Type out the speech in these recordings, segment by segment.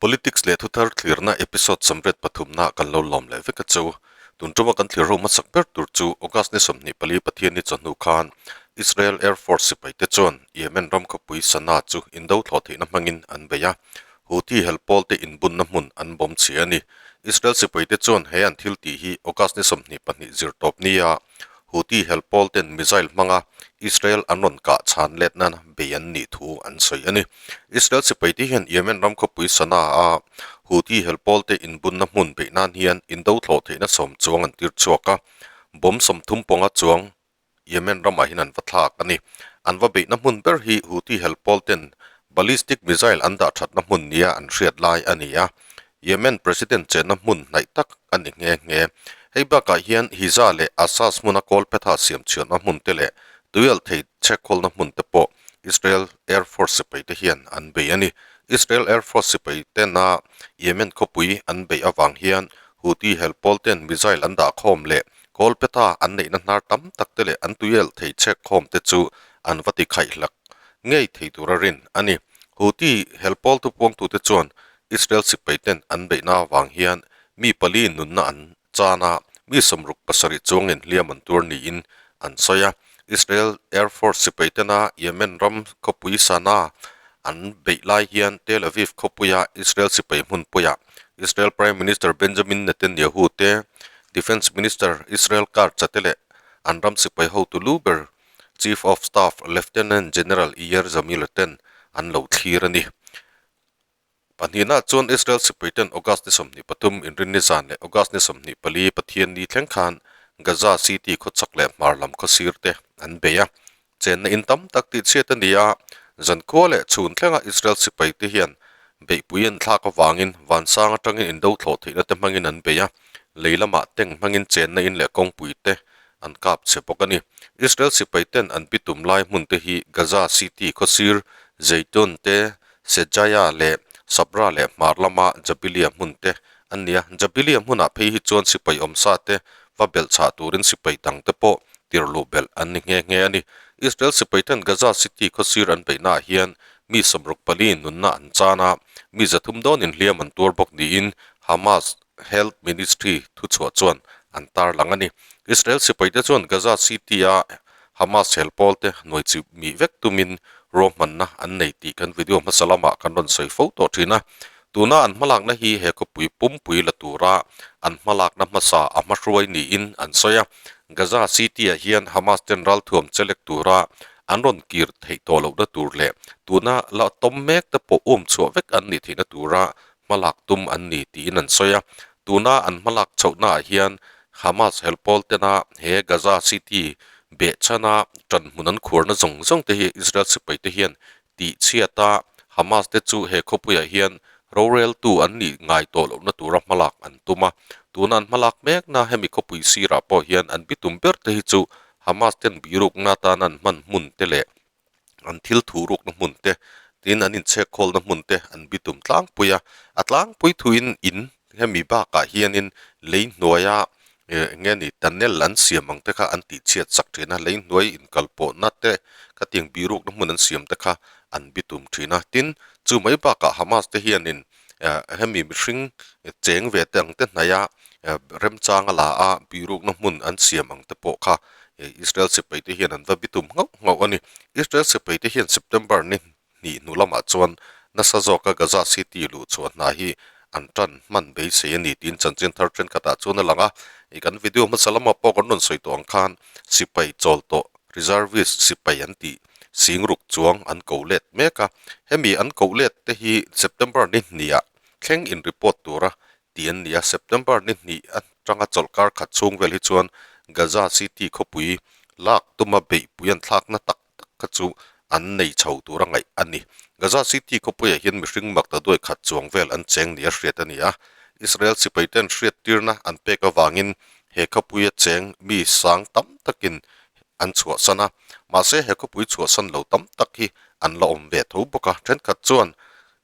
Politics leh thuthar thlirna episode 83 na kan lo lawm leh vek a chu. Tun tuma kan thlir ho hmasak ber tur chu August ni 24 Pathianni chawhnu khan Israel Air Force sipaite chuan Yemen ram khawpui Sanaa chu indo thlawh theihna hmangin an bei a, Houthi helpawlte inbunna hmun an bawm chhia a ni. Israel sipaite chuan he an thil tih hi August ni 22 zirtawp nia Houthi helpawlten missile hmanga Israel an rawn kah chhan let nana bei an nih thu an sawi a ni. Israel sipaite hian Yemen ram khawpui Sanaa-a Houthi helpawlte inbunna hmun beih nan hian indo thlawh theihna sawm chuang an tir chhuak a, bomb 30 pawnga chuang Yemen ramah hian an va thlak a ni. An va beihna hmun ber hi Houthi helpawlten ballistic missile an dah thatna hmun nia an hriat lai a ni a, Yemen President chenna hmun hnaih tak a ni nghe nghe. Hei bakah hian Hiza leh Asas hmuna kawlphetha siam chhiatna hmun te leh tuialhthei chhekhawlna hmun te pawh Israel Air Force sipai te hian an bei a ni. Israel Air Force sipai tena Yemen khawpui an beih avang hian Houthi helpawl ten missile an dahkhawm leh kawlphetha an neihna hnar tam tak te leh an tuialhthei chhekkhawm te chu an va ti khaihlak ngei thei tura rin a ni. Houthi helpawl thupuangtute chuan Israel sipaiten an beihna avang hian mi pali nunna an chan a, mi 67 chuangin hliam an tuar niin an sawi a. Israel Air Force sipaitena Yemen ram khawpui Sanaa an beih lai hian Tel Aviv khawpuia Israel sipai hmunpuiah Israel Prime Minister Benjamin Netanyahu te, Defence Minister Israel Katz-a te leh an ram sipai hotu lu ber Chief of Staff Lieutenant General Eyal Zamir ten an lo thlir a ni. Pahnihna chuan Israel sipaiten August ni 23 inrinni zan leh August ni 24 Pathianni thleng khan Gaza City khawchhak leh hmar lam khawsir te an bei a. Chenna in tam tak tihchhiat a ni a, zankhua leh chhun thlenga Israel sipaite hian beihpui an thlak avangin vansang atangin indo thlawh theihna te hmangin an bei a, lei lamah tank hmangin chenna in leh kawngpui te an kap chhe bawk a ni. Israel sipaiten an pitum lai hmun te hi Gaza City khawsir Zeitun te, Sejaya leh Sabra leh hmar lama Jabilia hmun te an ni a. Jabilia hmunah phei hi chuan sipai awmsa te va belh chhah turin sipai dang te pawh tir luh belh an ni nghe nghe a ni. Israel sipaiten Gaza City khawsir an beihnaah hian mi 64 nunna an chan a, mi 300 dawnin hliam an tuar bawk niin Hamas Health Ministry thuchhuah chuan an tarlang a ni. Israel sipaite chuan Gaza City-a Hamas hel pawlte hnuai chi mi vek tumin ruahmanna an nei tih kan video hmasa lamah kan rawn sawi fo tawh thin a. Tuna an hmalakna hi he khawpui pumpui la tura an hmalakna hmasa a hmahruai niin an sawi a. Gaza City-ah hian Hamas ten ralthuam chelek tura an rawn kir theih tawh lohna tur leh tuna la tawm mek te pawh um chhuah vek an nih theihna tura hmalak tum an ni tiin an sawi a. Tuna an hmalak chhohnaah hian Hamas helpawl tena he Gaza City behchhana ṭanhmun an khuarna zawng zawng te hi Israel sipai te hian tihchhiat a, Hamas te chu he khawpuiah hian roreltu an nih ngai tawh lohna tura hmalak an tum a. Tuna an hmalak mekna hemi khawpui sirah pawh hian an bitum ber te hi chu Hamas ten birukna atana an hman hmun te leh an thil thu rukna hmun te tin an inchhek khawlna hmun te an bitum tlangpui a, a tlangpui thuin in hemi bakah hianin lei hnuaia eh eng nge ni tunnel an siam ang te kha an tihchhiat chak thin a, lei hnuai inkalpawhna te khatiang birukna hmun an siam te kha an bitum thin a, tin chu mai bakah Hamas te hianin eh hemi mihring cheng ve te ang te hnaia eh remchanga la a birukna hmun an siam ang te pawh kha Israel sipai te hian an va bitum nghauh nghauh a ni. Israel sipai te hian September ni hnih hnu lamah chuan nasa zawka Gaza City luh chhuah hna hi an tan hman beisei a ni tiin chanchin thar thenkhatah chuan a lang a. Kan video hmasa lamah pawh kan rawn sawi tawh ang khan sipai chawl tawh reservist sipai an tih singruk chuang an ko let mek a. Hemi an ko let te hi September ni hniah thleng in report tura tih an ni a, September ni hnih atanga chawlhkar khat chhung vel hi chuan Gaza City khawpui lak tuma beihpui an thlakna tak tak kha chu an nei chho tura ngaih a ni. Gaza City khawpuiah hian mihring makta duai khat chuang vel an cheng nia hriat a ni a, Israel sipaiten hriattirna an pek avangin he khawpuia cheng mi sang tam takin an chhuahsan a, mahse he khawpui chhuahsan lo tam tak hi an la awm ve tho bawk a, thenkhat chuan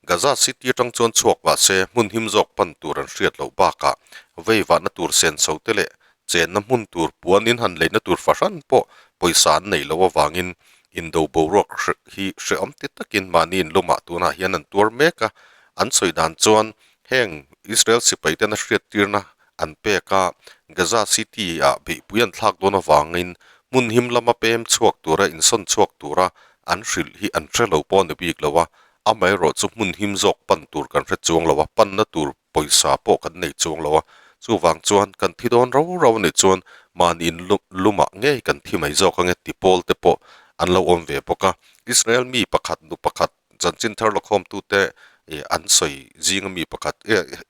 Gaza City atang chuan chhuak vah se hmun him zawk pan tur an hriat loh bakah vei vahna tur senso te leh chenna hmun tur puan in han leina tur fahran pawh pawisa an nei loh avangin indo boruak hi hrehawm ti takin mahni inlumah tunah hian an tuar mek a. An sawi dan chuan heng Israel sipai tena hriattirna an pek a, Gaza City ah beihpui an thlak dawn avangin hmun him lama pem chhuak tura insawn chhuak tura an hrilh hi an hre lo pawh a ni bik lo a, amaherawhchu hmun him zawk pan tur kan hre chuang lo a, panna tur pawisa pawh kan nei chuang lo a, chuvang chuan kan thi dawn rau rau a nih chuan mahni in lumah ngei kan thi mai zawk ange ti pawl te pawh an lo awm ve bawk a. Israel mi pakhat nu pakhat chanchin thar lakhawmtute ih an sawi zinga mi pakhat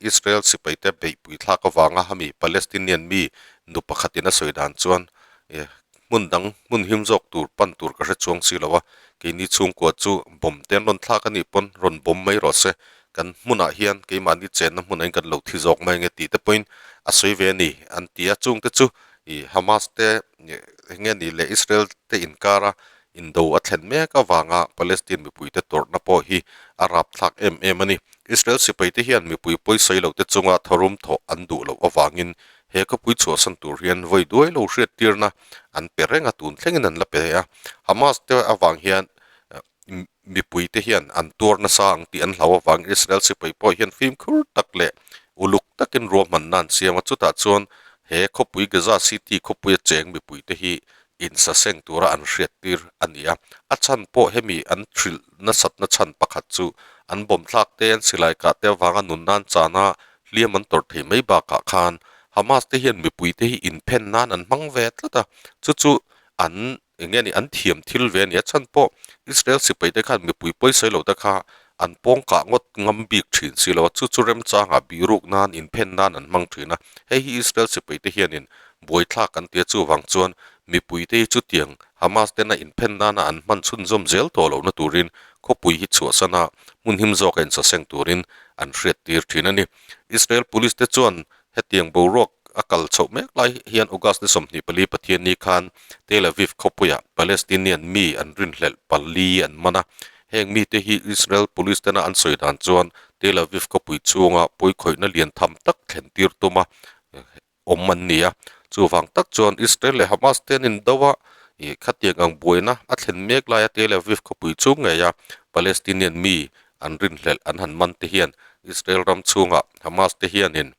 Israel sipai te beihpui thlak avanga hemi Palestinian mi nu pakhatin a sawi dan chuan ih hmun dang hmun him zawk tur pan tur ka hre chuang si lo a, keini chhungkua chu bomb te an rawn thlak a nih pawn rawn bomb mai rawh se, kan hmunah hian keimahni chenna hmunah hian kan lo thi zawk mai ange tih te pawhin a sawi ve a ni an ti a, chungte chu ih Hamas te eng nge ni leh Israel te inkara indo a thlen mek avanga Palestine mipuite tawrhna pawh hi a rapthlak em em a ni. Israel sipaite hian mipui pawisawi lote chunga tharum thawh an duh loh avangin He khawpui chhuahsan tur hian vawi duai lo hriattirna an pe reng a, tun thlengin an la pe a. Hamas te avang hian mipui te hian an tuar nasa ang tih an hlau avangin Israel sipai pawh hian fimkhur tak leh uluk takin ruahmanna an siam a. Chutah chuan he khawpui Gaza City khawpuia cheng mipui te hi insaseng tura an hriattir a ni a. A chhan pawh hemi an hrilh nasatna chhan pakhat chu an bomb thlak te, an silai kah te avanga nunna an chan a, hliam an tawrh thei mai bakah khan Hamas te hian mipui te hi inphen nan an hmang ve tlat a, chu chu an eng nge ni an thiam thil ve a ni. A chhan pawh Israel sipai te khan mipui pawisawi lo te kha an pawng kah ngawt ngam bik thin si lo a, chu chu remchangah bihruk nan inphen nan an hmang thin a, hei hi Israel sipai te hianin buaithlak an ti a, chuvang chuan mipui te hi chutiang Hamas tena inphen nana an hman chhunzawm zel tawh lohna turin khawpui hi chhuahsan a, hmun him zawka insaseng turin an hriattir thin a ni. Israel Police te chuan hetiang boruak a kal chhoh mek lai hian August ni 24 Pathianni khan Tel Aviv khawpuiah Palestinian mi an rinhlelh pali an man a. Heng mite hi Israel Police tena an sawi dan chuan Tel Aviv khawpui chhunga pawikhawihna lian tham tak thlen tir tuma awm an ni a. Chuvang tak chuan Israel leh Hamas te an indo a, ih khatiang ang buaina a thlen mek laia Tel Aviv khawpui chung ngeia Palestinian mi an rinhlelh an han man te hian Israel ram chhungah Hamas te hianin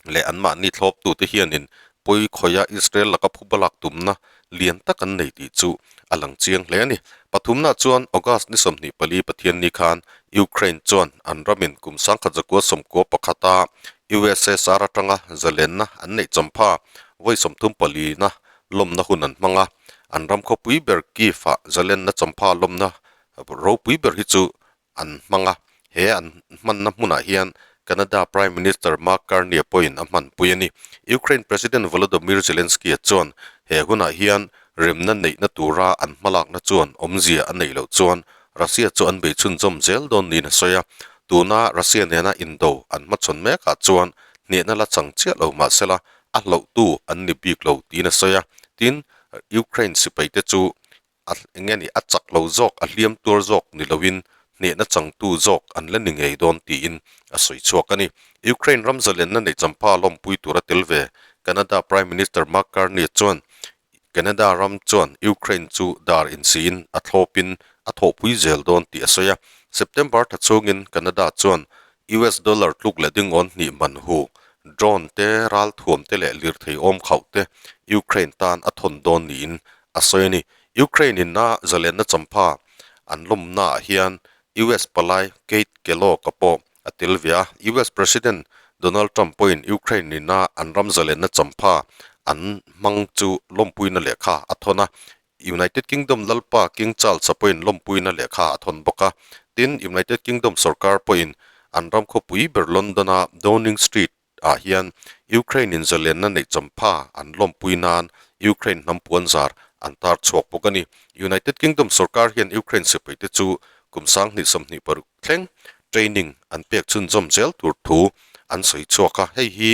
leh anmahni thlawptute hianin pawi khawia Israel laka phuba lak tumna lian tak an nei tih chu a lang chiang hle a ni. Pathumna chuan August ni 24 Pathianni khan Ukraine chuan an ramin kum 1991-a USSR atanga zalenna an neih champha vawi 34 na lawmna hun an hmang a, an ram khawpui ber Kyiv-ah zalenna champha lawmna ropui ber hi chu an hmang a, he an hmanna hmunah hian Canada Prime Minister Mark Carney-a pawhin a hmanpui a ni. Ukraine President Volodymyr Zelensky-a chuan he hunah hian remna neihna tura an hmalakna chuan awmzia a neih loh chuan Russia chu an bei chhunzawm zel dawn niin a sawi a, tuna Russia nena indo an hmachhawn mekah chuan hnehna la chang chiah lo mahsela a hlauhtu an ni bik lo tiin a sawi a, tin Ukraine sipaite chu a eng nge ni a chak lo zawk a hliam tuar zawk ni loin hnehna changtu zawk an la ni ngei dawn tiin a sawi chhuak a ni. Ukraine ram zalenna neih champha lawmpui tura tel ve Canada Prime Minister Mark Carney chuan Canada ram chuan Ukraine chu dar insiin a thlawpin a thawhpui zel dawn tih a sawi a. September tha chhungin Canada chuan US dollar tluk leh dingawn hnih man hu, drone te, ralthuam te leh lirthei awm khauh te Ukraine tan a thawn dawn niin a sawi a ni. Ukraine in a zalenna champha an lawmnaah hian US palai Keith Kellogg-a pawh a tel ve a, US President Donald Trump pawhin Ukraine nena an ram zalenna champha an hmang chu lawmpuina lehkha a thawn a, United Kingdom lalpa King Charles-a pawhin lawmpuina lehkha a thawn bawk a. Tin, United Kingdom sorkar pawhin an ram khawpui ber London-a Downing Street ah hian Ukraine in zalenna neih champha an lawmpui nan Ukraine hnam puanzar an tar chhuak bawk a ni. United Kingdom sorkar hian Ukraine sipaite chu kum 2026 thleng training an pek chhunzawm zel tur thu an sawi chhuak a, hei hi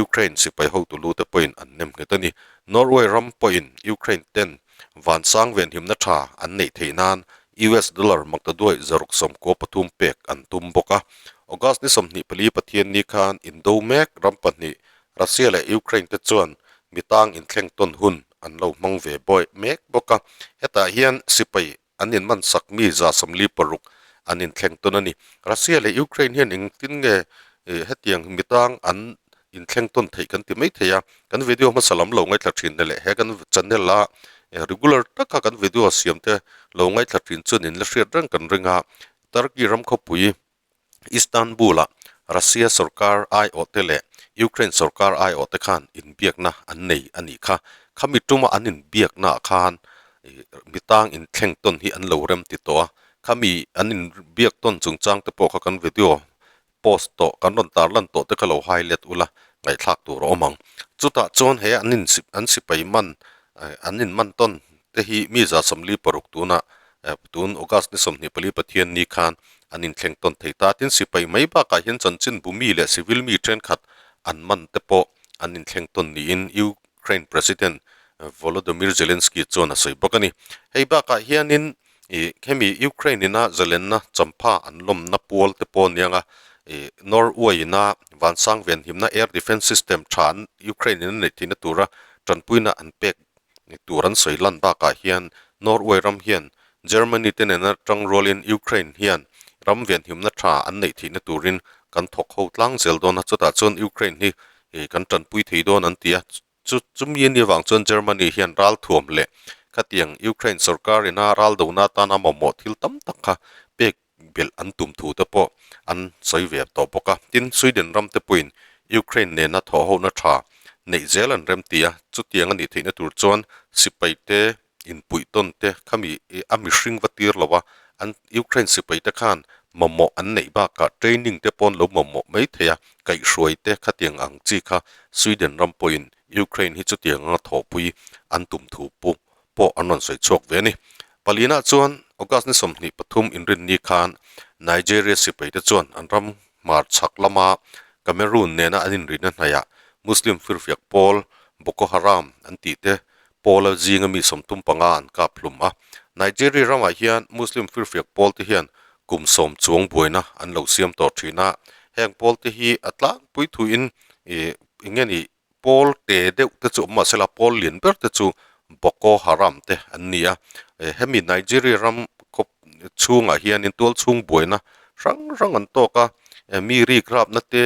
Ukraine sipai hotu lu te pawhin an nem nghet a ni. Norway ram pawhin Ukraine ten vansang venhimna tha an neih theih nan US dollar maktaduai 693 pek an tum bawk a. August ni 24 Pathianni khan indo mek ram pahnih Russia leh Ukraine te chuan mitang inthleng tawn hun an lo hmang ve bawi mek bawk a. Hetah hian sipai an inman sak mi 146 an inthleng tawn a ni. Russia leh Ukraine hian engtin nge hetiang mitang an inthleng tawn theih kan ti mai thei a, kan video hmasa lam lo ngaithla thin te leh he kan channel a regular taka kan video siam te lo ngaithla thin chuan in la hriat reng kan ring a, Turkey ram khawpui Istanbul ah Russia sorkar aiawh te leh Ukraine sorkar aiawh te khan inbiakna an nei a nih kha. Khami tuma an inbiakna ah khan mitang inthleng tawn hi an lo rem ti tawh a, khami an inbiak tawn chungchang te pawh kha kan video post tawh kan rawn tarlan tawh te kha lo highlight ula ngaihthlak tur a awm ang. Chutah chuan he an in an sipai man an inman tawn te hi mi 146 tunah Tun August ni 24 Pathian ni khan an inthleng tawn thei ta. Tin, sipai mai bakah hian chanchin bu mi leh civil mi thenkhat an man te pawh an inthleng tawn niin Ukraine President Volodymyr Zelensky chuan a sawi bawk a ni. Hei bakah hianin hemi Ukraine ina zalenna champha an lawmna pual te pawh aniang a, Norway ina vansang venhimna air defence system tha an Ukraine in a neih theihna tura tanpuina an pek Ni tur an sawi lan bakah hian Norway ram hian Germany te nena tang rualin Ukraine hian ram venhimna tha an neih theihna turin kan thawk ho tlang zel dawn a, chutah chuan Ukraine hi kan tanpui thei dawn an ti a, chu chumi a nih avang chuan Germany hian ral thuam leh khatiang Ukraine sorkar ina ral dona atana mamawh thil tam tak kha pek belh an tum thu te pawh an sawi ve tawh bawk a. Tin, Sweden ram te pawhin Ukraine nena thawhhona tha neih zel an rem ti a, chutiang a nih theihna tur chuan sipai te inpuih tawn te khami a mihring va tir lo a, an Ukraine sipai te khan mamawh an neih bakah training te pawh an lo mamawh mai thei a, kaihhruai te khatiang ang chi kha Sweden ram pawhin Ukraine hi chutiang anga thawhpui an tum thu pawh pawh an rawn sawi chhuak ve a ni. Palina chuan August ni 23 inrinni khan Nigeria sipaite chuan an ram hmar chhak lama Cameroon nena an inrihna hnaihah Muslim firfiak pawl Boko Haram an tih te pawla zinga mi 35 an kap hlum a. Nigeria ramah hian Muslim firfiak pawl te hian kum sawm chuang buaina an lo siam tawh thin a, heng pawl te hi a tlangpui thuin ih eng nge ni Pawl te deuh te chu awm mahsela pawl lian ber te chu Boko Haram te an ni a, hemi Nigeria ram khawp chhungah hianin tual chhung buaina hrang hrang an tawk a, mi rik rapna te,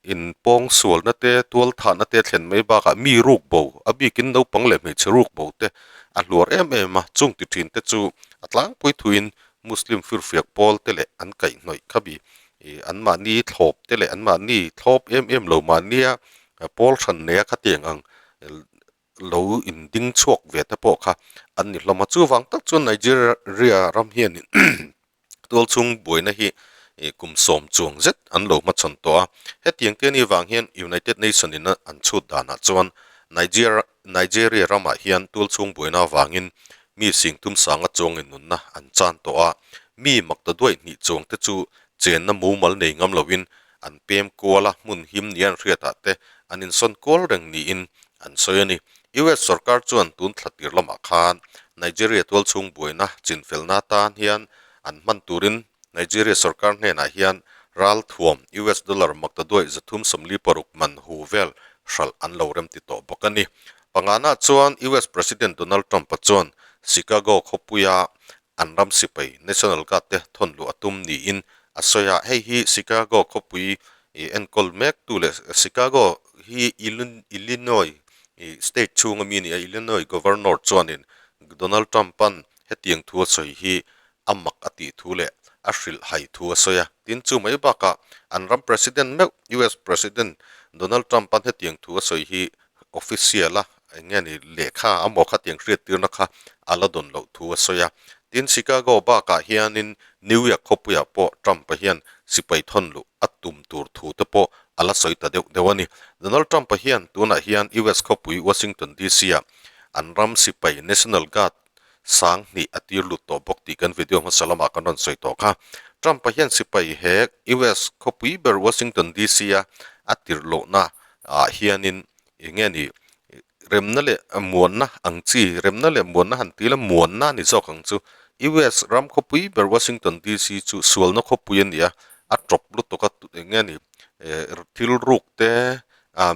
in pawng sualna te, tual thahna te thlen mai bakah mi ruk bo, a bikin naupang leh hmeichhe ruk bo te a hluar em em a, chung ti thin te chu a tlangpui thuin Muslim firfiak pawl te leh an kaihhnawih khabi Ih anmahni thlawp te leh anmahni thlawp em em lo mahnia pawl hran neia khatiang ang lo inding chhuak ve te pawh kha an ni hlawm a. Chuvang tak chuan Nigeria ram hianin tual chhung buaina hi ih kum sawm chuang zet an lo hmachhawn tawh a. Hetiang te anih vang hian United Nation in an chhut danah chuan Nigeria Nigeria ramah hian tual chhung buaina avangin Mi sing tum sanga chuangin nunna an chan tawh a, mi makta duaih hnih chuang te chu chenna mumal nei ngam loin an pem kual a, hmun him nia an hriatah te an insawn kual reng niin an sawi a ni. US sorkar chuan tun thla tir lamah khan Nigeria tualchhung buaina chinfelna atan hian an hman turin Nigeria sorkar hnenah hian ral thuam US dollar makta duaih 346 man hu vel hralh an lo remti tawh bawk a ni. Pangana chuan US President Donald Trump-a chuan Chicago khawpuia an ram sipai National Guard te thawn luh a tum niin a sawi a, hei hi Chicago khawpui enkawl mektu leh Chicago hi Illinois state chhunga mi a ni a, Illinois Governor chuanin Donald Trump-a'n hetiang thu a sawi hi a mak a tih thu leh a hrilh hai thu a sawi a. Tin, chu mai bakah an ram President meuh US President Donald Trump-a'n hetiang thu a sawi hi official a eng nge ni lehkha a maw khatiang hriattirna kha a la dawn loh thu a sawi a. Tin, Chicago bakah hianin New York khawpuiah pawh Trump-a hian sipai thawn luh a tum tur thu te pawh a la sawi ta deuh deuh a ni. Donald Trump-a hian tunah hian US khawpui Washington DC-ah an ram sipai National Guard sang hnih a tir lut tawh bawk tih kan video hmasa lamah kan rawn sawi tawh kha. Trump-a hian sipai he US khawpui ber Washington DC-a a tirh lohna ah hianin eng nge ni remna leh muanna ang chi, remna leh muanna han ti ila muanna a ni zawk ang chu. US ram khawpui ber Washington DC chu sualna khawpui a ni a, a tawp lutuk a eng nge ni thil ruk te,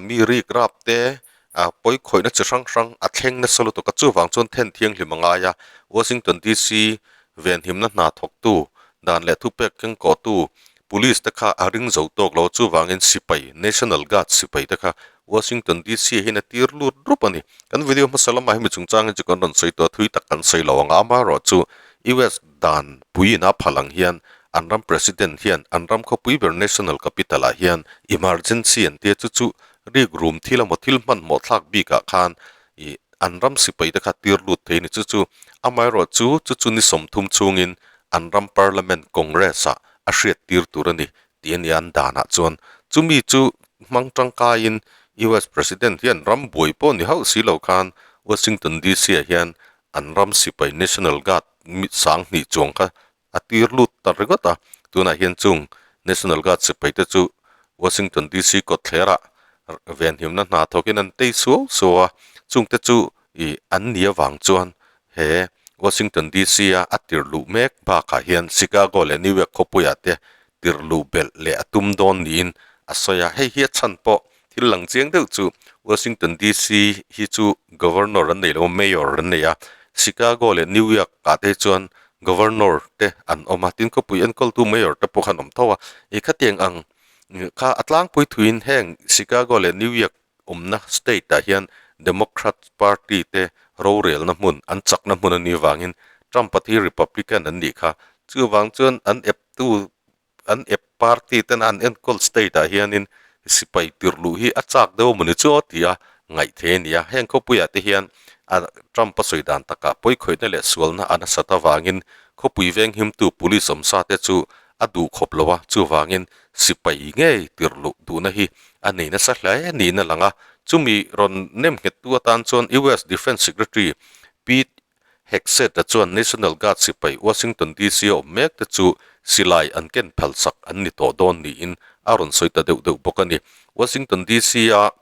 mi rik rap te, A pawi khawihna chi hrang hrang a thleng nasa lutuk a, chuvang chuan then thianghlim a ngai a. Washington DC venhimna hna thawktu Dan leh thupek kengkawhtu Police te kha a ring zo tawk lo chuvangin sipai, National Guard sipai te kha Washington DC ah hian a tir lut rup a ni. Kan video hmasa lamah hemi chungchang hi chu kan rawn sawi tawh a, thui tak kan sawi lo ang a, amaherawhchu US dan puiin a phal ang hian an ram President hian an ram khawpui ber National Capital ah hian emergency an tia chu chu rik rum thil emaw thil hmanhmawh thlak bikah khan ih an ram sipai te kha tir lut thei a ni chu chu amaherawhchu chu chu ni 30 chungin an ram Parliament Congress ah a hriat tir tur a ni tih a nia an danah chuan chumi chu hmang tangkaiin US President hian ram buai pawh ni hauh si lo khan Washington DC ah hian an ram sipai National Guard 2000 chuang kha a tir lut ta ringawt a, tunah hian chung National Guard sipai te chu Washington DC kawtthler ah venhimna hna thawkin an tei suau suau a, chungte chu ih an ni avang chuan He Washington DC a a tir luh mek bakah hian Chicago leh New York khawpuiah te tir luh belh leh a tum dawn niin a sawi a. Hei hi a chhan pawh thil lang chiang deuh chu Washington DC hi chu Governor an nei lo a, Mayor an nei a. Chicago leh New York ah te hi chuan Governor te an awm a, tin khawpui enkawltu Mayor te pawh kha an awm tho a. Ih khatiang ang kha a tlangpui thuin heng Chicago leh New York awmna state ah hian Democrat party te rorelna hmun an chakna hmun a nih vangin Trump a hi Republican an nih kha. Chuvang chuan an ep tu an ep party ten an enkawl state ah hianin sipai tirh luh hi a chak deuh a mawni chu aw tia ngaih thei a ni a. Heng khawpuiah te hian a Trump a sawi dan takah pawikhawihna leh sualna a nasat avangin khawpui venghimtu police awmsa te chu a duh khawp lo a, chuvangin sipai ngei tirh luh duhna hi a nei nasa hle niin a lang a. Chumi rawn nem nghettu atan chuan US Defence Secretary Pete Hegseth-a chuan National Guard sipai Washington DC-a awm mek te chu silai an ken phalsak an ni tawh dawn niin a rawn sawi ta deuh deuh bawk a ni. Washington DC-a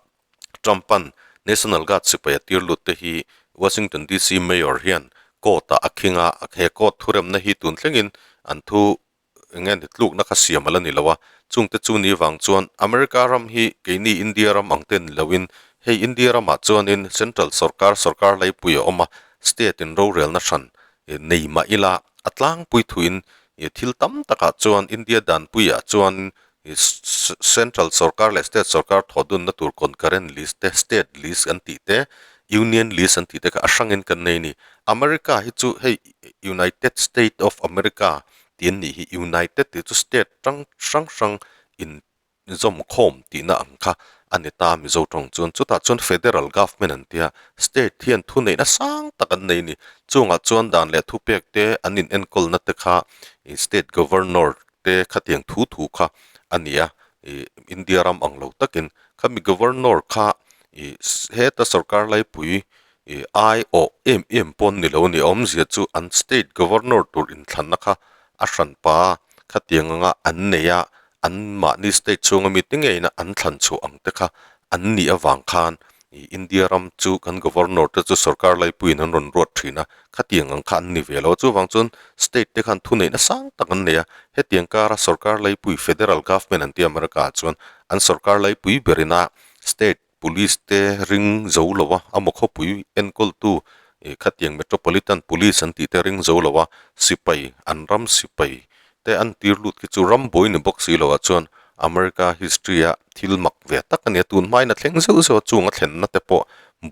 Trump-a'n National Guard sipai a tir lut te hi Washington DC Mayor hian court-ah a khing a, he court thuremna hi tun thlengin an thu eng nge ni tlukna kha siam a la ni lo a, chungte chu ni vang chuan America ram hi keini India ram ang te ni loin hei India ramah chuanin Central sorkar sorkar laipui a awm a, state in rorelna hran nei mah ila a tlangpui thuin thil tam takah chuan India danpuiah chuan Central sorkar leh state sorkar thawh dunna tur concurrent list te, state list an tih te, union list an tih te kha a hrangin kan nei a ni. America hi chu hei United State of America tih an nih hi, United tih chu state hrang hrang hrang in zawm khawm tihna ang kha a ni ta Mizo tawng chuan. Chutah chuan federal government an tia, state hian thuneihna sang tak an nei a ni. Chungah chuan dan leh thupek te an in enkawlna te kha state governor te khatiang thu thu kha a ni a, ih India ram ang lo takin khami governor kha ih heta sorkar laipui ih ai awh em em pawn ni lo a ni awmzia chu an state governor tur inthlanna kha a hran pa khatiang anga an nei a an mahni state chhunga mite ngeina an thlan chhuah ang te kha an nih avang khan ih India ram chu kan governor te chu sorkar laipuiin an rawn ruat thin a, khatiang ang kha an ni ve lo a, chuvang chuan state te khan thuneihna sang tak an nei a, hetiang kara sorkar laipui federal government an tih America ah chuan an sorkar laipui berin a state police te ring zo lo a, a maw khawpui enkawltu ih khatiang metropolitan police an tih te ring zo lo a, sipai an ram sipai te an tir lut khi chu ram buai ni bawk si lo ah chuan America history a thil mak ve tak a ni a, tun hmain a thleng zeuh zeuh a, chung a thlenna te pawh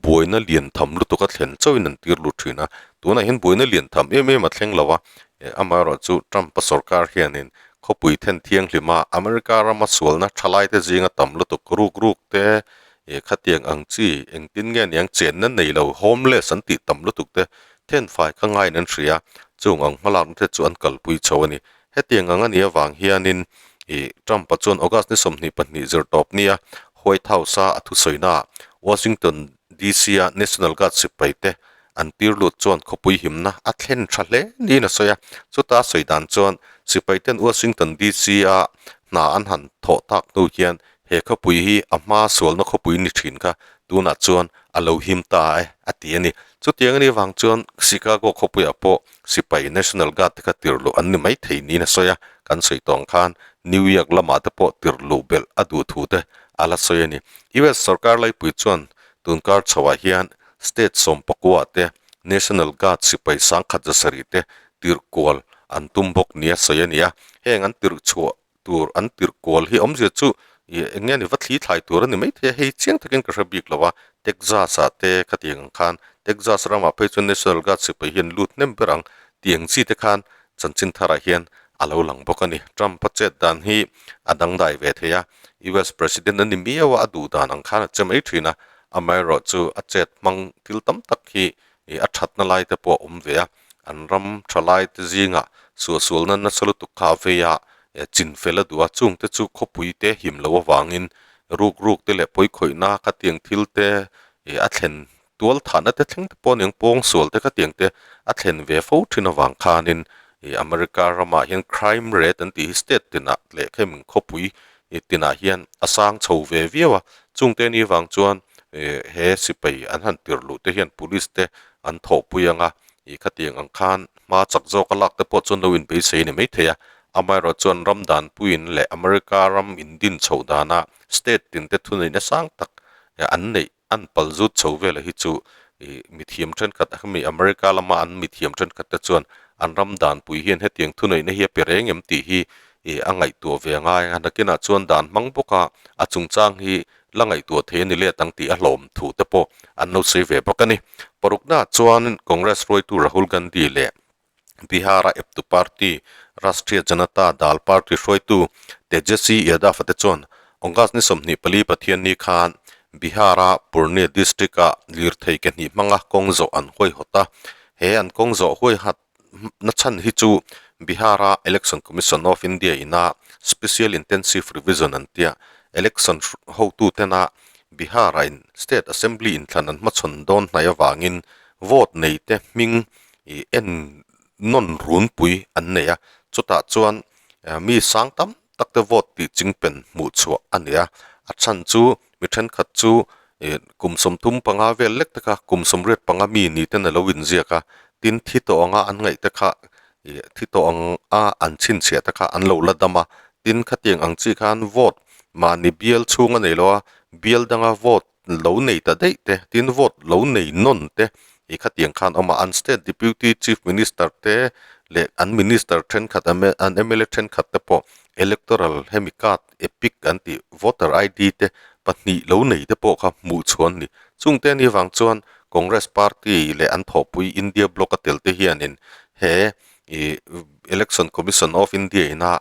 buaina lian tham lutuk a thlen chauhin an tir lut thin a, tunah hian buaina lian tham em em a thleng lo a, eh amaherawh chu Trump a sorkar hianin khawpui then thianghlim a America rama sualna thalai te zinga tam lutuk ruk ruk te eh khatiang ang chi engtin nge niang chenna nei lo homeless an tih tam lutuk te Thenfai kha ngaiin an hria, chung ang hmalakna te chu an kalpui chho a ni. Hetiang ang a nih avang hianin ih Trump-a chuan August ni 22 zir tawp nia White House-a a thusawi naah Washington DC-a National Guard sipai te an tir lut chuan khawpui himna a thlen tha hle niin a sawi a. Chuta a sawi dan chuan sipai ten Washington DC-a hna an han thawh tak hnu hian he khawpui hi a hma sualna khawpui ni thin kha tunah chuan a lo him ta e a ti a ni. Chutiang a nih vang chuan Chicago khawpuiah pawh sipai National Guard te kha tir luh an ni maithei niin a sawi a, kan sawi tawh ang khan New York lamah te pawh tir luh belh a duh thu te a la sawi a ni. US sorkar laipui chuan tunkar chhoah hian state 19 te National Guard sipai 1700 te tirh kual an tum bawk nia sawi a ni a. Heng an tirh chhuah tur an tirh kual hi awmzia chu ih eng nge ni va thli thlai tur a ni maithei a, hei chiang takin ka hre bik lo a, Texas ah te khatiang ang khan Texas ramah phei chuan National Guard sipai hian lut hnem ber ang tih ang chi te khan chanchin tharah hian a lo lang bawk a ni. Trump a chet dan hi a dangdai ve thei a, US President a ni miau a, a duh dan ang khan a che mai thin a, amaherawhchu a chet hmang thil tam tak hi ih a thatna lai te pawh a awm ve a, an ram tha lai te zingah suahsualna nasa lutuk kha a vei a, chin fel a duh a, chung te chu khawpui te him loh avangin ruk ruk te leh pawikhawihna khatiang thil te ih a thlen tual thahna te thleng te pawh a niang pawngsual te khatiang te a thlen ve fo thin avang khanin ih America ramah hian crime rate an tih hi state tinah leh khem khawpui tinah hian a sang chho ve viau a, chungte ni vang chuan ih he sipai an han tirh luh te hian police te an thawhpui ang a, ih khatiang ang khan hma chak zawk a lak te pawh chuan lo inbeisei a ni maithei a, amaherawh chuan ram danpuiin leh America ram indin chhoh dana state tin te thuneihna sang tak an neih an pal zut chho vela hi chu ih mithiam thenkhat hemi America lama an mithiam thenkhat te chuan an ram danpui hian hetiang thuneihna hi a pe reng em tih hi ih a ngaihtuah ve a ngai a, nakinah chuan dan hmang bawk a, a chungchang hi la ngaihtuah thei a ni let ang tih a hlawm thu te pawh an lo sawi ve bawk a ni. Paruknaah chuan Congress hruaitu Rahul Gandhi leh Bihar-a eptu party Rashtriya Janata Dal party hruaitu Tejasvi Yadav-a te chuan August ni 24 Pathianni khan Bihar-a Purnia district-a lirthei ke hnih hmanga kawng zawh an huaihawt a, he an kawng zawh huaihat na chhan hi chu Bihar-a Election Commission of India ina Special Intensive Revision an tia election hotutena Bihar-a in State Assembly inthlan an hmachhawn dawn hnaih avangin vote neite hming ih en nawn runpui an nei a, chutah chuan mi sang tam tak te vote tih chingpen hmuh chhuah a ni a, a chhan chu mi thenkhat chu ih kum 35 vel lek te kha kum 85 mi ni ten a lo inziak a, tin thi tawh anga an ngaih te kha ih thi tawh ang a an chhinchhiah te kha an lo la dam a, tin khatiang ang chi khan vote mahni bial chhung a nei lo a, bial danga vote lo nei ta daih te, tin vote lo nei nawn te i khatiang khan awm a, an state deputy chief minister te leh an minister thenkhat an mla thenkhat te pawh electoral hemi card epic an tih voter ID te pahnih lo nei te pawh kha hmuh chhuah an ni. Chungte ni vang chuan Congress party leh an thawhpui India bloc a tel te hianin he ih Election Commission of India ina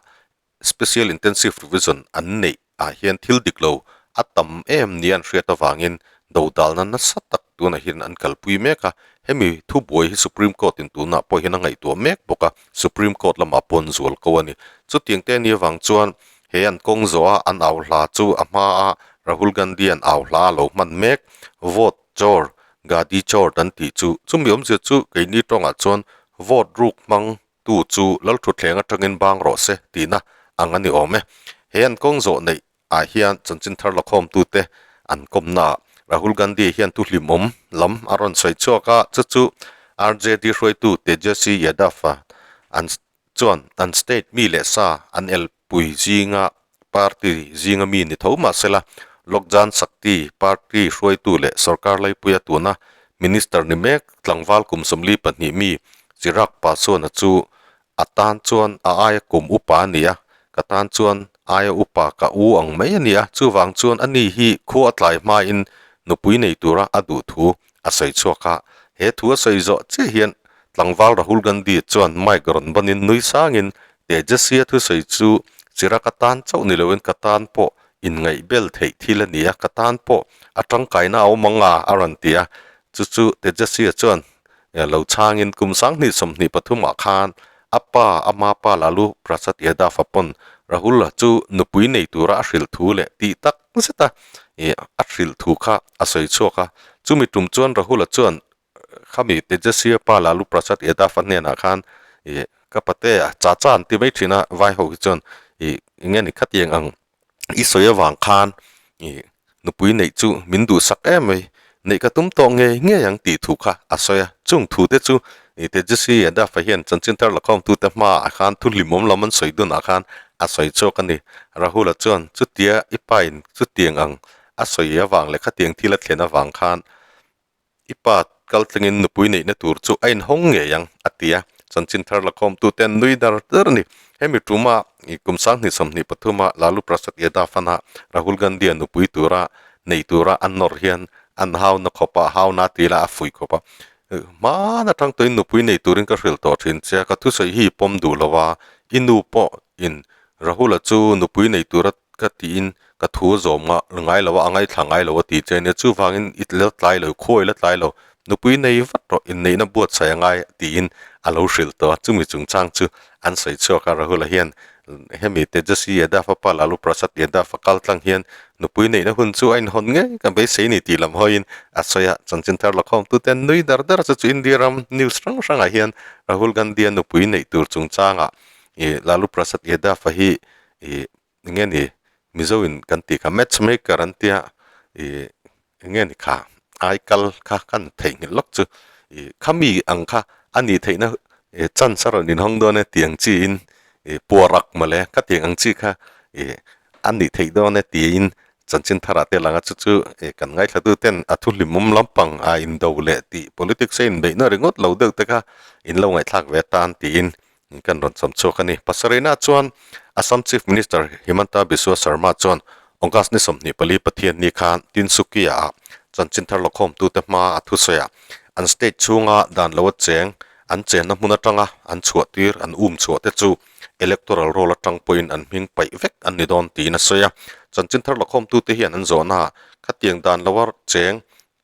Special Intensive Revision an neih ah hian thil dik lo a tam em nia an hriat avangin dodalna nasa tak tunah hian an kalpui mek a, hemi thubuai hi Supreme Court in tunah pawh hian a ngaihtuah mek bawk a, Supreme Court lamah pawh an zual ko a ni. Chutiang te ania vang chuan he an kawng zawh a an au hla chu a hma a Rahul Gandhi an au hla a lo hman mek, vote chor, gadi chor an tih chu, chumi awmzia chu keini tawngah chuan vote ruk hmang Tu chu Lalthutthleng atangin bang rawh se tihna ang a ni awm e. He an kawng zawh neih ah hian chanchin thar lakhawm tute an kawmna ah Rahul Gandhi hian thu hlimawm lam a rawn sawi chhuak a, chu chu RJD hruaitu Tejasvi Yadav a an chuan an state mi leh sa an elpui zinga party zinga mi ni tho mahsela Lok Jan Shakti party hruaitu leh sorkar laipuia tuna minister ni mek tlangval kum 42 mi Chirag Paswan-a chu a tan chuan a aia kum upa a ni a, ka tan chuan aia upa ka u ang mai a ni a, chuvang chuan ani hi khua a tlai hmain nupui nei tura a duh thu a sawi chhuak a, he thu a sawi zawh chiah hian tlangval Rahul Gandhi chuan mic rawn banin nui sangin Tejasvi-a thusawi chu Chirag-a tan chauh ni loin ka tan pawh inngaihbel theih thil a ni a, ka tan pawh a tangkaina a awm ang a, a rawn ti a. Chu chu Tejasvi-a chuan lo chhangin kum 2023 ah khan a pa, ama pa Lalu Prasad Yadav-a pawn Rahul-a chu nupui nei tura a hrilh thu leh tih tak zeta a hrilh thu kha a sawi chhuak a. Chumi tum chuan Rahul-a chuan Khami Tejasvi-a pa Lalu Prasad Yadav-a hnenah khan ih ka pate a cha cha an ti mai thin a, vai ho hi chuan ih eng nge ni khatiang ang i sawi avang khan ih nupui neih chu min duhsak em mai, neih ka tum tawh ngei ngei ang tih thu kha a sawi a, chung thu te chu ih Tejasvi Yadav-a hian chanchin thar lakhawmtute hmaah khan thu hlimawm lam an sawi dunah khan a sawi chhuak a ni. Rahul-a chuan chutia i pa in chutiang ang a sawi avang leh khatiang thil a thlen avang khan I pa kal tlingin nupui neihna tur chu a inhawng ngei ang, a ti a. Chanchin thar lakhawmtute an nui dar dar a ni. Hemi tuma ih kum 2023 a Lalu Prasad Yadav ana Rahul Gandhi a nupui tura nei tura an nawr hian an hauna khawp a, hauna tih lah a fuih khawp a. Hmaan atang tawhin nupui nei turin ka hrilh tawh thin che a, ka thusawi hi i pawm duh lo a, i nu pawh in Rahul-a chu nupui nei tura ka tiin ka thu zawm ngai lo a, a ngaithla ngai lo a ti che a nia, chuvangin i la tlai lo, khuai la tlai lo, nupui nei vat rawh, inneihna buatsaih a ngai tiin a lo hrilh tawh a, chumi chungchang chu an sawi chhuak a, Rahul-a hian hemi Tejaswi Yadav a pa Lalu Prasad Yadav a kal tlang hian nupui neihna hun chu a inhawn ngei ka beisei ni tih lam hawiin a sawi a, chanchin thar lakhawmtute an nui dar dar a, chu chu India ram news hrang hrangah hian Rahul Gandhi-a nupui neih tur chungchangah ih Lalu Prasad Yadav-a hi ih eng nge ni Mizo in kan tih kha match maker an tia ih eng nge ni kha ai kal kha kan theihnghilh lawk chu ih khami ang kha a nih theihna ih chance a rawn inhawng dawn e tih ang chi in ih puarak mawle ka tih ang chi kha ih a nih theih dawn e tiin chanchin tharah te lang a chu chu ih kan ngaithla tu ten a thu hlimawm lampang a indo leh tih politics a inbeihna ringawt lo deuh te kha in lo ngaihthlak ve tan tiin Kan rawn cham chhuak a ni. Pasarihna chuan Assam Chief Minister Himanta Biswa Sarma chuan August ni 24 Pathianni khan Tinsukia-ah chanchin thar lawkhawmtute hma a thusawi a, an state chhunga dan lo a cheng, an chenna hmun atanga an chhuahtir, an um chhuah te chu electoral roll atang pawhin an hming paih vek an ni dawn tiin a sawi a. Chanchin thar lawkhawmtute hian an zawhnaah khatiang dan lo a cheng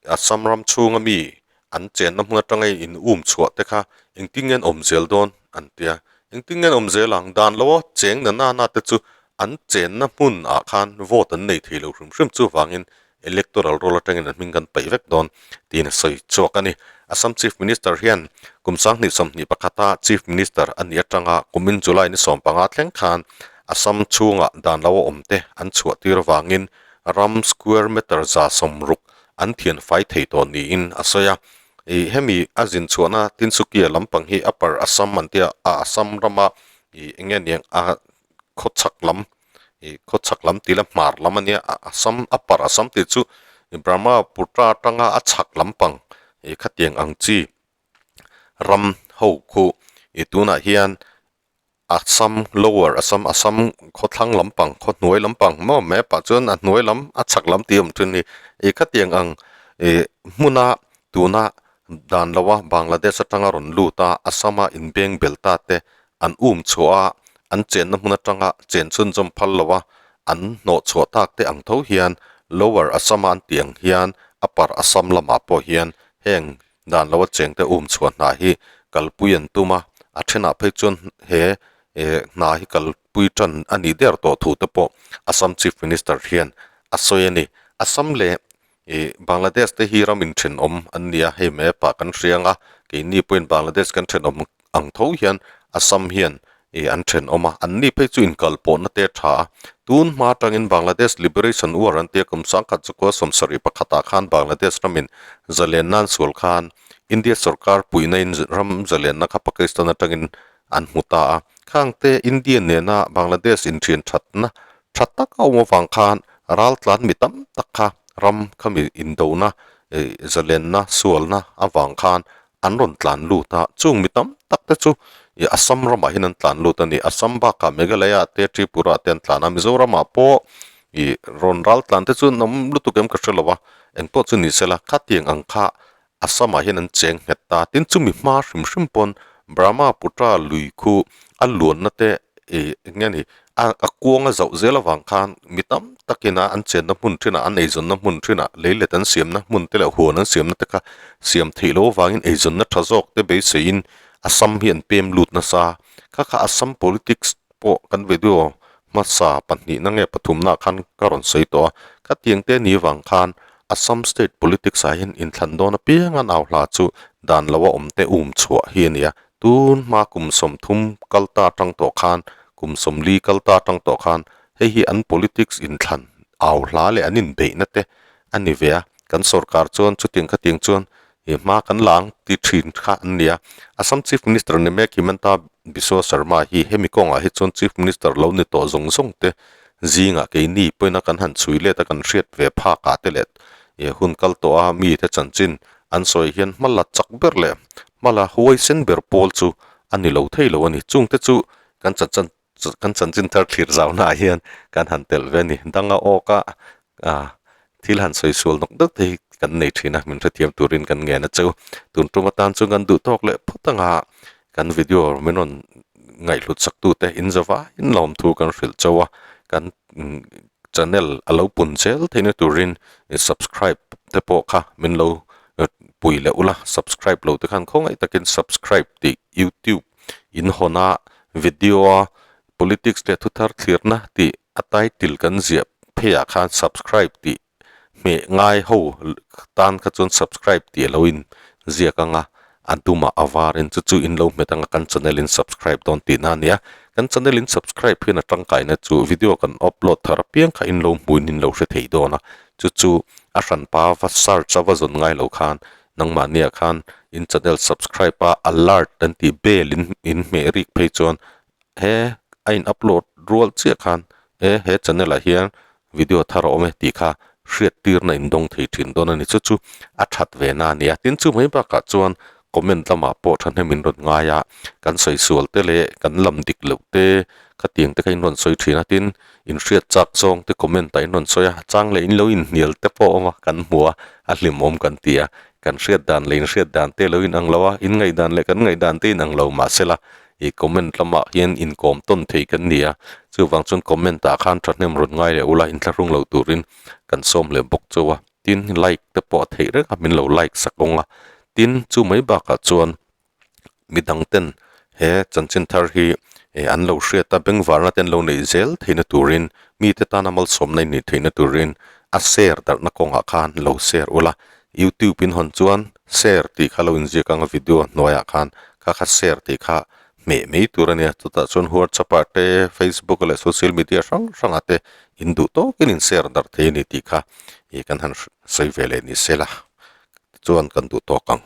Assam ram chhunga mi an chenna hmun atanga in um chhuah te kha engtin nge an awm zel dawn an ti a, engtin nge an awm zel ang dan lo a cheng na na na te chu an chenna hmun ah khan vote an nei thei lo hrim hrim chuvangin electoral roll atangin an hming kan paih vek dawn tiin a sawi chhuak a ni. Assam Chief Minister hian kum 2021 a Chief Minister a nih atanga kumin July ni 15 thleng khan Assam chhungah dan lo a awm te an chhuah tir avangin ram square meter 160 an thian fai thei tawh niin a sawi a. Ih hemi a zin chhuahna Tinsukia lampang hi Upper Assam an tia a Assam rama ih eng nge niang a khawchhak lam ih khawchhak lam tih la hmar lam a nia a Assam Upper Assam tih chu Brahmaputra atanga a chhak lampang ih khatiang ang chi ram ho khu ih tunah hian Assam Lower Assam Assam khawthlang lampang khaw hnuai lampang maw map ah chuan a hnuai lam a chhak lam tih a awm thin a ni ih khatiang ang ih hmuna tuna dan loa Bangladesh atanga rawn lut a Assam a inbeng bel ta te an um chhuah a an chenna hmun atanga chen chhunzawm phal lo a an hnawh chhuah tak te ang tho hian Lower Assam a an tih ang hian Upper Assam lamah pawh hian heng Dan lo a chengte um chhuah hna hi kalpui an tum a, a thenah phei chuan he hna hi kalpui tan a nih der tawh thu te pawh Assam Chief Minister hian a sawi a ni. Assam leh Bangladesh te hi ram inthenawm an ni a, hei map ah kan hria ang a, keini pawhin Bangladesh kan thenawm ang tho hian Assam hian ih an thenawm a, anni phei chu inkalpawhna te a tha a, tun hma atangin Bangladesh Liberation War an tia kum sangkhat chukua 71 ah khan Bangladesh ramin zalenna an sual khan India sorkar puihna in ram zalenna kha Pakistan atangin an hmu ta a, khang te India nena Bangladesh inthian thatna tha tak a awm avang khan raltlan mi tam tak kha ram khami indona ih zalenna sualna avang khan an rawn tlan lut a, chung mi tam tak te chu ih Assam ramah hian an tlan lut a ni. Assam bakah Meghalaya te Tripura te an tlan a, Mizoramah pawh ih rawn ral tlan te chu an awm lutuk em ka hre lo a, engpawh chu ni sela khatiang ang kha Assamah hian an cheng nghet ta. Tin chumi hma hrim hrim pawn Brahmaputra lui khu a luanna te ih eng nge ni a a kuang a zauh zel avang khan mi tam takin a an chenna hmun thinah an eizawnna hmun thinah leilet an siamna hmun te leh huan an siamna te kha siam theih loh avangin eizawnna tha zawk te beiseiin Assam hi an pem lut nasa kha kha Assam politics pawh kan video hmasa pahnihna nge pathumna ah khan ka rawn sawi tawh a khatiang te ni avang khan Assam state politics ah hian inthlan dawn apiang a nau hla chu dan lo a awm te um chhuah hi a ni a. Tun hma kum 30 kal ta atang tawh khan, kum 40 kal ta atang tawh khan hei hi an politics inthlan au hla leh an inbeihna te a ni ve a, kan sorkar chuan chutiang khatiang chuan ih hma kan la ang ti thin kha an ni a. Assam Chief Minister ni mek Himanta Biswa Sarma hi hemi kawngah hi chuan Chief Minister lo ni tawh zawng zawng te zingah keini pawhin a kan han chhui let a kan hriat ve phakah te leh ih hun kal tawh a mite chanchin an sawi hian hma la chak ber leh hma la huaisen ber pawl chu a ni lo thei lo a ni. Chungte chu kan chanchan kan chanchin thar thlir zaunaah hian kan han telh ve a ni. Danga awka ah thil han sawi sual nawk deuh te hi kan nei thin a, min hrethiam turin kan ngen a cheu. Tun tum atan chuan kan duh tawk leh phawt anga kan video min rawn ngaihhlut sak tute in zavaiin lawmthu kan hrilh chauh a, kan channel a lo pun zel theihna turin subscribe te pawh kha min lo pui leh ula, subscribe lo te khan khawngaih takin subscribe tih youtube in hawn a video a politics leh thuthar thlirna tih a title kan ziah pheiah khan subscribe tih hmeh ngai ho tan kha chuan subscribe tih a lo in ziak ang a, a dumah a var in chu chu in lo hmet ang a kan channel in subscribe dawn tihna a nia. Kan channel in subscribe hian a tangkaina chu video kan upload thar apiang kha in lo hmuin in lo hre thei dawn a, chu chu a hranpa va search a va zawn ngai lo khan nangmahniah khan in channel subscribe a alert an tih bell in in hmeh rik phei chuan he a in upload rual chiah khan e he channel ah hian video thar a awm e tih kha hriat tirna in dawng thei thin dawn a ni chu chu a that ve na a ni a tin chu mai bakah chuan comment lamah pawh thahnem in rawn ngai a kan sawi sual te leh kan lam dik loh te khatiang te kha in rawn sawi thin a tin in hriat chak zawng te comment ah in rawn sawi a chang leh in lo inhnial te pawh a awm a kan hmu a a hlimawm kan ti a kan hriat dan leh in hriat dan te lo inang lo a in ngaihdan leh kan ngaihdan te inang lo mahsela ih comment lamah hian inkawm tawn thei kan ni a, chuvang chuan comment ah khan thahnem rawn ngai leh ula inthlahrung lo turin kan sawm leh bawk chauh a, tin like te pawh a theih reng a min lo like sak awng a, tin chu mai bakah chuan midang ten he chanchin thar hi eh an lo hriat a bengvarna te an lo neih zel theihna turin mite tana malsawmna in nih theihna turin a share darhna kawngah khan lo share ula Youtube in hawn chuan share tih kha lo inziak ang a video hnuaiah khan kha kha share tih kha hmeh mai tur a nia chutah chuan WhatsApp ah te Facebook leh social media hrang hrangah te in duh tawkin in share darh thei a ni tih kha ih kan han sawi ve leh ni se la tichuan kan duh tawk ang.